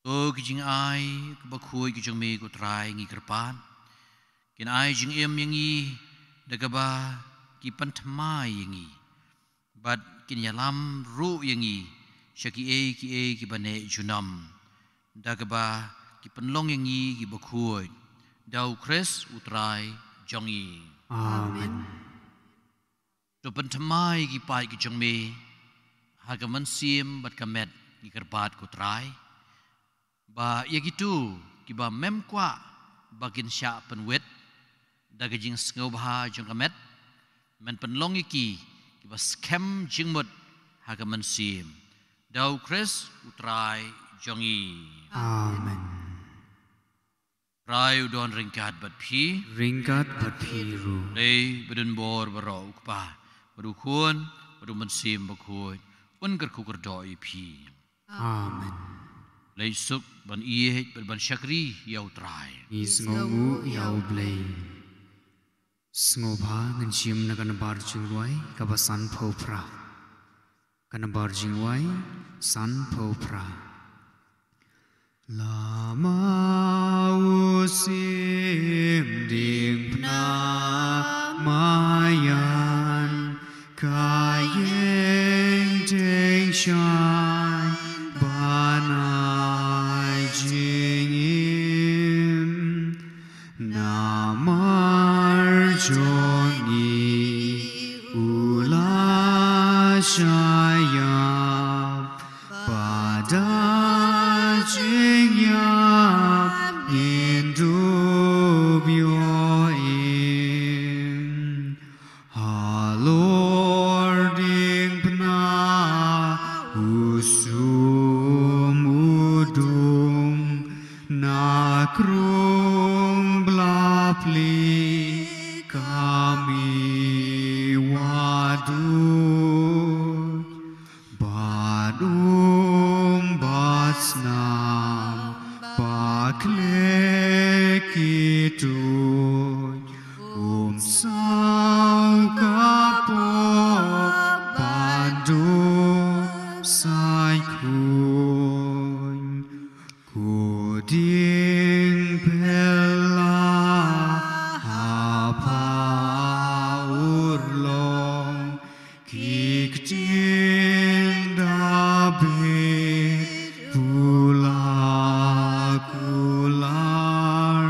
To ki jingai kiba khuid ki jong me ko Trai ngi kyrpad, kin ai jingim ïa ngi da kaba ki pynthymmai ïa ngi, bad kin ïalam ruh ïa ngi sha kiei kiei kiba neh junom, da kaba ki pynlong ïa ngi kiba khuid, da U Khrist U Trai jong ngi. Amen. To pynthymmai ïa ki paid ki jong me ha ka mynsiem bad ka met, ngi kyrpad ko Trai, ba ïa kito kiba mem kwah ba kin shah pynwit da ka jingsngewbha jong ka met, men pynlong ïa ki kiba skhem jingmut ha ka mynsiem, da U Khrist U Trai jong ngi. Amen. Trai u don ryngkat bad phi. Ryngkat bad phi ruh. Dei ba don bor baroh, u Kpa bad u Khun bad u Mynsiem Bakhuid, un kyrkhu kyrdoh ïa phi. Amen. Leit suk ban ïeit bad ban shakri ïa u Trai. Ngi sngewnguh ïa u Blei. Sngewbha ngin shim na ka nambar jingrwai kaba sanphew phra. Ka nambar jingrwai sanphew phra. Lama u sim diengphna maïan, ka ïeng teng shaiñ ban ai jingim. Namar jong ngi u la shah ïap, bad da jingïap ngin dup ïoh im. Halor diengphna u sum u dung, na krung blapli ka mih wad dud. Bad um bad snam ba khleh ki tuid, um saw ka pop ban dup saiñ khuid. Ko dieng pela ha pha urlong, ki ktien da bit pula kular.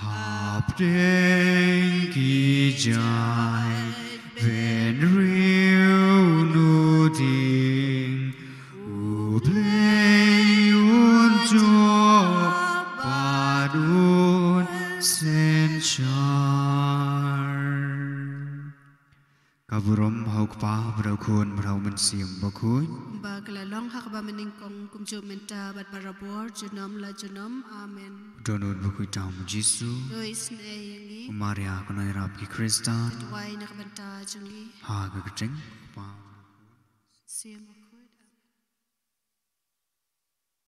Hapdeng ki jait bynriew nu ding, u Blei un jop bad un synshar. Ka burom ha u Kpa, bad ha u Khun, bad ha u Mynsiem Bakhuid. Ba ka la long ha kaba mynnyngkong, kumjuh mynta bad barabor, junom la junom. Amen. Dohnud bakhuid tam u Jisu. To isynei ïa ngi. U Maria ka nongïarap ki Khristan. Duwai na ka bynta jong ngi. Ha ka kyrteng u Kpa. Siem.